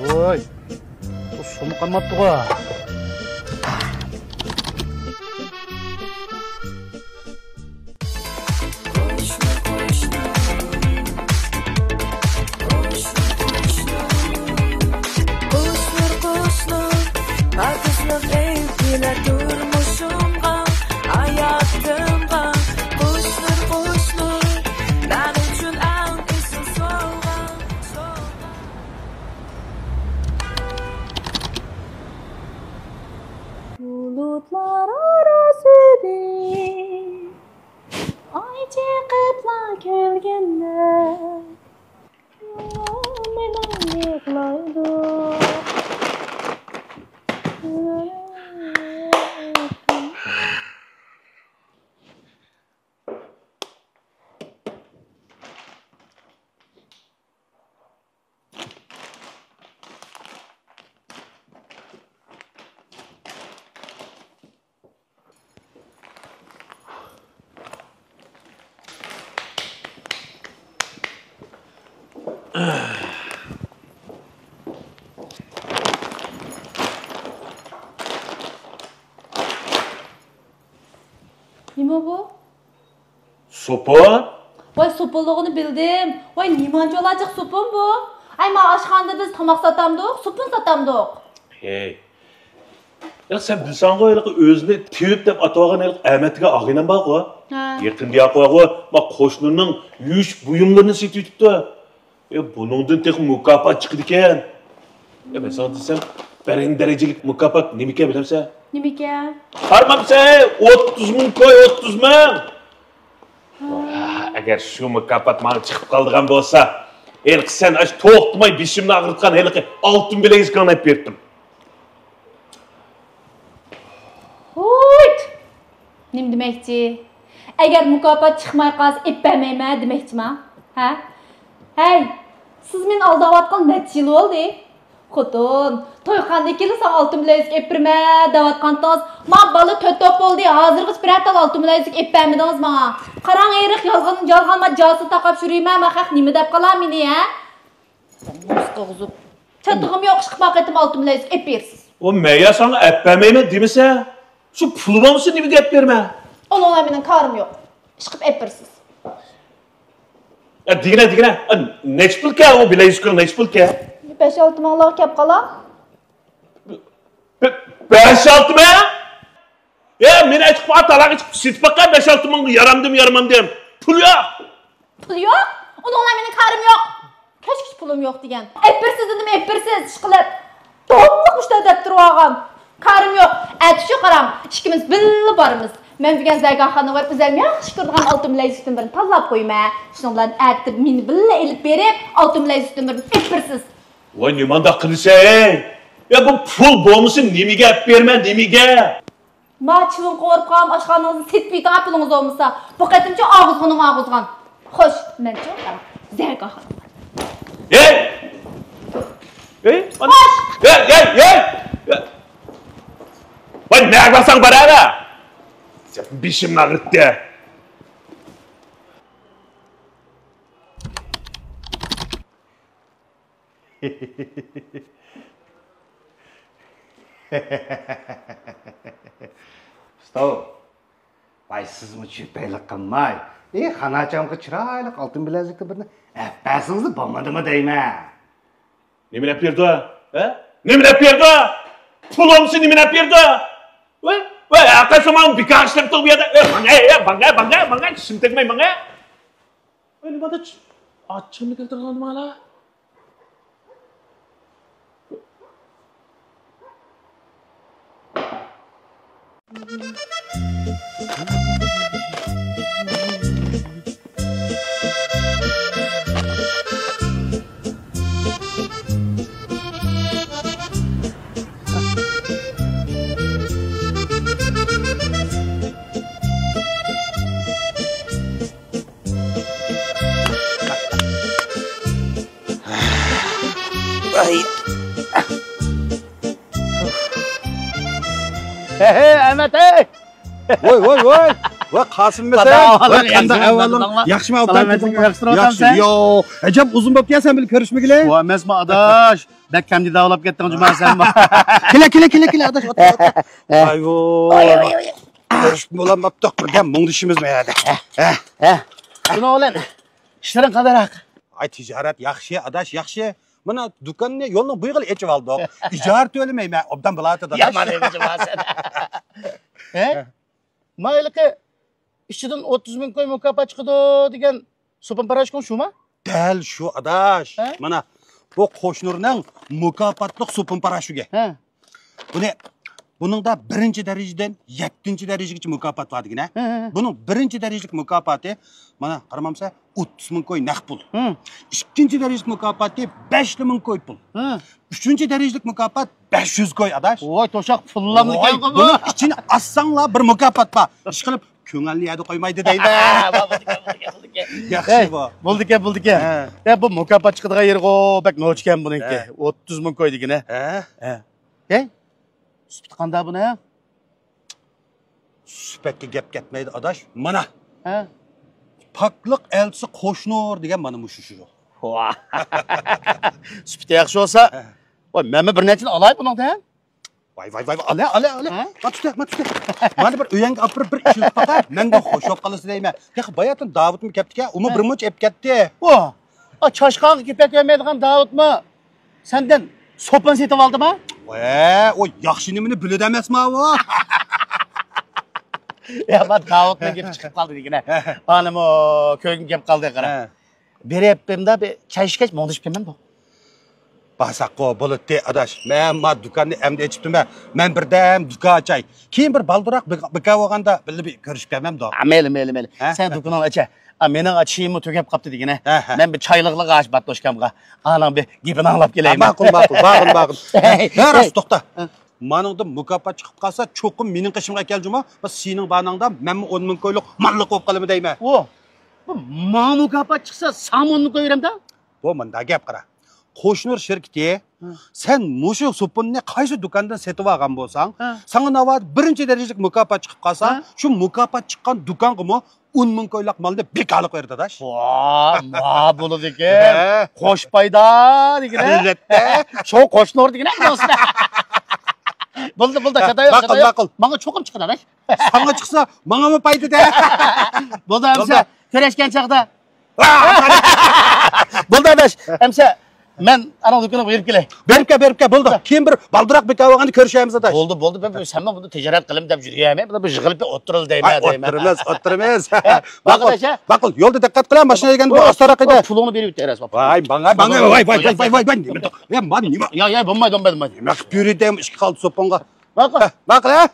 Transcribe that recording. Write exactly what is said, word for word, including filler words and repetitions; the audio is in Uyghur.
ۋوي، بۇ سۇمۇ قالماپتىغۇ. قوشنۇر، قوشنۇر، پاكىزلىق ئېيتىلە تۇرمۇشۇمغا، ھاياتىمغا. قوشنۇر، قوشنۇر، مەن ئۈچۈن ئەڭ ئېسىل سوۋغا، سوۋغا. بۇلۇتلار ئارىسىدىن ئاي چىقىپلا كەلگەندە، مېنىڭ يىغلايدۇ. نېمە بۇ؟ سوپۇن؟ ۋاي، سوپۇنلۇقىنى بىلدىم. ۋاي، نېمانچە ئالاجىق سوپۇن بۇ؟ ئەي، ما ئاشخانىدا بىز تاماق ساتامدۇق، سوپۇن ساتامدۇق. ھەي. يا، سەن بىلسەڭغۇ، ھېلىقى ئۆزىنى تېۋىپ دەپ ئاتىۋالغان ھېلىقى ئەمەت دېگەن ئاغىنەم بارغۇ. ھە. يېقىندا ياقىۋاغۇ، ما قوشنىنىڭ يۇيۇش بۇيۇملىرىنى سېتىۋېتىپتۇ. ئە، بۇنىڭدىن تېخى مۇكاپات چىقىدىكەن. ئە، مەن ساڭا دېسەم، بەرگەن دەرىجىلىك مۇكاپات نېمىكەن بىلەمسەن؟ نېمىكەن؟ قارىمامسەن، ئوتتۇز مىڭ كوي، ئوتتۇز مىڭ! ھا. ئەگەر شۇ مۇكاپات ماڭا چىقىپ قالىدىغان بولسا، ھېلىقى سەن ئاشۇ توختىماي بېشىمنى ئاغرىتقان ھېلىقى ئالتۇن بىلەزىكىڭنى ئېلىپ بېرىپتىم. ھويت! نېمە دېمەكچى؟ ئەگەر مۇكاپات چىقماي قالسا، ئېلىپ بەرمەيمەن دېمەكچىما؟ ھە؟ ھەي، سىز مېنى ئالداۋاتقىلى نەچچە يىل بولدى؟ خوتۇن، تويخانىدىن كېيىنلا ساڭا ئالتۇن بىلەزۈك ئېلىپ بېرىمەن دەۋاتقانتىڭىز، ما بالا تۆت توپ بولدى، ھازىرغىچە بىرەر تال ئالتۇن بىلەزۈك ئېلىپ بەرمىدىڭىز ماڭا. قاراڭ ھېرىق، يالغان، يالغان، ما جاسۇس تاقاپ يۈرۈيمەن، ما خەق نېمە دەپ قالا مېنى، ھە؟ نومۇس قىلغۇزۇپ. چاتىقىم يوق، ئىشقىلىپ، بۇ قېتىم ئالتە مىليون ئېلىپ بېرىسىز. ئۇ مەيا ساڭا ئەپ بەرمەيمەن دېمىسە، شۇ پۇل بولمىسا نېمىگە ئەپ بېرىمەن؟ ئۇنىڭ بىلەن مېنىڭ كارىم يوق. ئىشقىلىپ، ئەپ بېرىسىز. يا، دېگىنە، دېگىنە، ئا، نەچچە پۇلكەن ئۇ بىلەيزۈكىڭ، نەچچە پۇلكەن؟ بەش-ئالتە مىڭلارغا كەپ قالا. بە-، بەش-ئالتە مىڭ؟ يا، مېنى ئەچىقىپ، تالاغا چىقىپ سېتىپ باققان، بەش-ئالتە مىڭغا يارامدىم، يارىمامدىم. پۇل يوق. پۇل يوق؟ ئۇنىڭ بىلەن مېنىڭ كارىم يوق. كەچكىچە پۇلۇم يوق دېگەن. ئەپ بېرىسىز دېدىم، ئەپ بېرىسىز، ئىشقىلىپ. داۋاملىق مۇشۇنداق دەپ تۇرۇۋالغان. كارىم يوق. ئەتە شۇ قاراڭ، ئىككىمىز بىللە بارىمىز. مەن بۈگۈن زەرگەرخانىغا بېرىپ، ئۆزۈم ياخشى كۆرىدىغان ئالتە مىليون بىلەكلىكتىن بىرنى تاللاپ قويىمەن. شۇنىڭ بىلەن ئەتە مېنى بىللە ئېلىپ بېرىپ، ئالتە مىليون بىلەكلىكتىن بىرنى ئېلىپ بېرىسىز. ۋاي، نېمانداق قىلىسەن، ئەي؟ يا، بۇ پۇل بولمىسا نېمىگە ئەپ بېرىمەن، نېمىگە؟ ما چىۋىن قورۇپ قالغان ئاشخانىڭىزنى سېتىپ يېتىڭ، پۇلىڭىز بولمىسا. بۇ قېتىمچە ئاغۇزغىنىڭ ئاغۇزغان. خوش، مەنچۇ، قاراڭ. زەرگەرخانا. ھەي! ھەي! خوش! ھەي، ھەي، ھەي! ۋاي، نەگە بارساڭ بارەۋەر! بېشىمنى ئاغرىتتى. ئۇستا، ۋاي، سىزمۇ چۆپەيلىك قىلماي، ئى، خاناچامغا چىرايلىق ئالتۇن بىلەزۈكتىن بىرنى ئەپ بەرسىڭىزلا بولمىدىمۇ دەيمەن. نېمىنى ئەپ بېرىدۇ؟ ھە؟ نېمىنى ئەپ بېرىدۇ؟ پۇل بولمىسا نېمىنى ئەپ بېرىدۇ؟ ۋاي، ۋاي، ھەققەسە ماڭا بىكار ئىشلەپ تۇرۇپ بۇ يەردە. ئۆي، ماڭا، ئۆي، ماڭا، ماڭا، ماڭا، چىشىم تەگمەي ماڭا. ئۆي، نېمە ئاچچىقىمنى كەلتۈرگەن ماڭا. ھەي، ھەي، ئەمەت، ھەي! ۋوي، ۋوي، ۋوي! ۋاي، قاسىم ئەمەسە! ۋاي، قانداق ئەھۋالىڭ؟ ياخشىمۇ، ئەۋلاد؟ ياخشى، ياخشى. ياق، ياق، ئۇزۇن بوپتۇ يا سەن بىلەن كۆرۈشمىگىلى. ۋا، ئەمەسمۇ، ئاداش. بەك كەمدە داۋالاپ كەتتىڭ جۇما سەنمۇ. كېلە، كېلە، كېلە، كېلە، ئاداش، ئولتۇر، ئولتۇر. ۋاي، ۋوي. كۆرۈشۈپ بولالماپتۇق، بىردەم مۇڭدىشىمىزمۇ يەردە. ھە، ھە. شۇنىڭ بىلەن ئىشلىرىڭ قانداق؟ ئاي، تىجارەت ياخشى، ئاداش، ياخشى. مانا دۇكاننى يولنىڭ بويىغىلا ئېچىۋالدۇق. ئىجارە تۆلىمەيمەن، ئوبدان بولاتتى، ئاداش. يامان ئەمەس جۇما سەن. ھە؟ ھە. ما ھېلىقى ئىچىدىن ئوتتۇز مىڭ كوي مۇكاپات چىقىدۇ دېگەن سوپۇن پاراشوكىڭ شۇما؟ دەل شۇ، ئاداش. ھە؟ مانا، بۇ قوشنۇرنىڭ مۇكاپاتلىق سوپۇن پاراشوكى. ھە. بۇنى، بۇنىڭدا بىرىنچى دەرىجىدىن يەتتىنچى دەرىجىگىچە مۇكاپات بار دېگىنە. ھە، ھە، ھە. بۇنىڭ بىرىنچى دەرىجىلىك مۇكاپاتى، مانا، قارىمامسە، ئوتتۇز مىڭ كوي نەق پۇل. ھە. ئىككىنچى دەرىجىلىك مۇكاپاتى بەش مىڭ كوي پۇل. ھە. ئۈچىنچى دەرىجىلىك مۇكاپات بەش يۈز كوي، ئاداش. ۋاي، توشاق پۇللامدىكەنغۇ بۇ. ۋاي، بۇنىڭ ئىچىنى ئاچساڭلا بىر مۇكاپات بار. ئىشقىلىپ، كۆڭۈلنى يەردە قويمايدۇ دەيمەن. بولدىكەن، بولدىكەن، بولدىكەن. ياخشى بۇ. بولدىكەن، بولدىكەن. ھە. يا، بۇ مۇكاپات چىقىدىغان يېرىغۇ بەك نوچىكەن بۇنىڭكى. ھە. ئوتتۇز مىڭ كوي دېگىنە. ھە. ھە. ھەي، سۈپىتى قانداق بۇنىڭ؟ سۈپەتكە گەپ كەتمەيدۇ، ئاداش. مانا. ھە. پاكلىق ئەلچىسى قوشنۇر دېگەن مانا مۇشۇ شۇ. ۋا. سۈپىتى ياخشى بولسا، ھە. ۋاي، مەنمۇ بىر نەچچىنى ئالاي بۇنىڭدىن. ۋاي، ۋاي، ۋاي، ئالە، ئالە، ئالە. ھە؟ ما تۈتە، ما تۈتە. مانا بىر ئۆيەڭگە ئاپىرىپ بىر ئىشلىتىپ باقا، مەڭگۈ خوش بولۇپ قالىسىز دەيمەن. تېخى باياتىن داۋۇتمۇ كەپتىكەن، ئۇمۇ ھە. بىر مۇنچە ئېلىپ كەتتى. ۋا، ئا، چاشقانغا كېپەك بەرمەيدىغان داۋۇتمۇ سەندىن سوپۇن سېتىپ ئالدىما؟ ۋە، ئۇ ياخشى نېمىنى بىلىدۇ ئەمەسما ئۇ؟ يا، ما داۋۇتنىڭ گېپى چىقىپ قالدى دېگىنە. ئانىمۇ كۆيگۈم كەپ قالدى، قارا. ھە. بېرىپ، بىمدا بىر چاي ئىچكەچ مۇڭدىشىپ كېلىمەن بۇ. بارساققۇ بولاتتى، ئاداش. مەن ما دۇكاننى ئەمدى ئېچىپتىمەن. مەن بىردەم دۇكان ئاچاي. كېيىن بىر بالدۇراق بىكار بولغاندا بىللە بىر كۆرۈشۈپ كەلمەمدۇ؟ ھە، مەيلى، مەيلى، مەيلى. ھە؟ سەن دۇكىنىڭنى ئاچە. ئا، مېنىڭ چېيىممۇ تۈگەپ قاپتۇ دېگىنە. ھە، ھە. مەن بىر چايلىقلىغا ئاچ باتوشكامغا. ئانىڭ بىر گېپىنى ئاڭلاپ كېلەيمەن. ھە، ماقۇل، ماقۇل. بارغىن، بارغىن. ھە، ھە، راست، توختا. ھە. مانىڭدىن مۇكاپات چىقىپ قالسا، چوقۇم مېنىڭ قېشىمغا كەل جۇما. بىز سېنىڭ بارنىڭدا مەنمۇ ئون مىڭ كويلۇق ماللىق بولۇپ قالىمەن دەيمەن. ئۇ، بۇ ماڭا مۇكاپات چىقسا، ساڭىمۇ ئون مىڭ كوي بېرەمدە؟ بۇ مۇنداق گەپ قارا. قوشنۇر شىركىتى، ھە. سەن مۇشۇ سوپۇننى قايسى دۇكاندىن سېتىۋالغان بولساڭ، ھە. ساڭا ناۋادا بىرىنچى دەرىجىلىك مۇكاپات چىقىپ قالسا، ھە. شۇ مۇكاپات چىققان دۇكانغىمۇ ئون مىڭ كويلۇق مالنى بىكارلىق بېرىدۇ، ئاداش. ۋا، ما بولىدىكەن. ھە. قوش پايدا دېگىنە. ئەلۋەتتە. شۇ قوشنۇر دېگىنە. بولدى، بولدى، ھە، چاتايوق، ماقۇل، چاتايوق. ماقۇل. ماڭا چوقۇم چىقىدۇ، ئاداش. ساڭا چىقسا، ماڭىمۇ پايدا دە. بولدى، بولدى. ئەمسە كۆرۈشكەن چاغدا. بولدى، ئاداش. ئەمسە مەن ئاناڭ دۇكىنىغا بېرىپ كېلەي. بېرىپ كەل، بېرىپ كەل، بولدى. كېيىن بىر بالدۇراق بىكار بولغاندا كۆرۈشەرمىز، ئاداش. بولدى، بولدى. بىر، بىر سەنمۇ بۇنى تىجارەت قىلىم دەپ يۈرۈيەلمەي، بۇنى بىر يىغىلىپ ئولتۇرىلى دەيمەن، دەيمەن. ئولتۇرىمىز، ئولتۇرىمىز. ھە، ماقۇل، ماقۇل. يولدا دىققەت قىلە، ماشىنا دېگەن بۇ ئاستاراق ئىدى. پۇلۇڭنى بېرىۋېتىڭ، رەسۋا. ۋاي، ماڭا، ماڭا، ۋاي، ۋاي، ۋاي، ۋاي، ۋاي، نېمە؟ يا، مانا نېمە؟ يا، يا، بولمايدۇ، بولمايدۇ، بولمايدۇ. نېمە قىلىپ يۈرىدىم، ئىشقا قالدى سوپۇنغا. ماقۇل. ھە، ماقۇل، ھە؟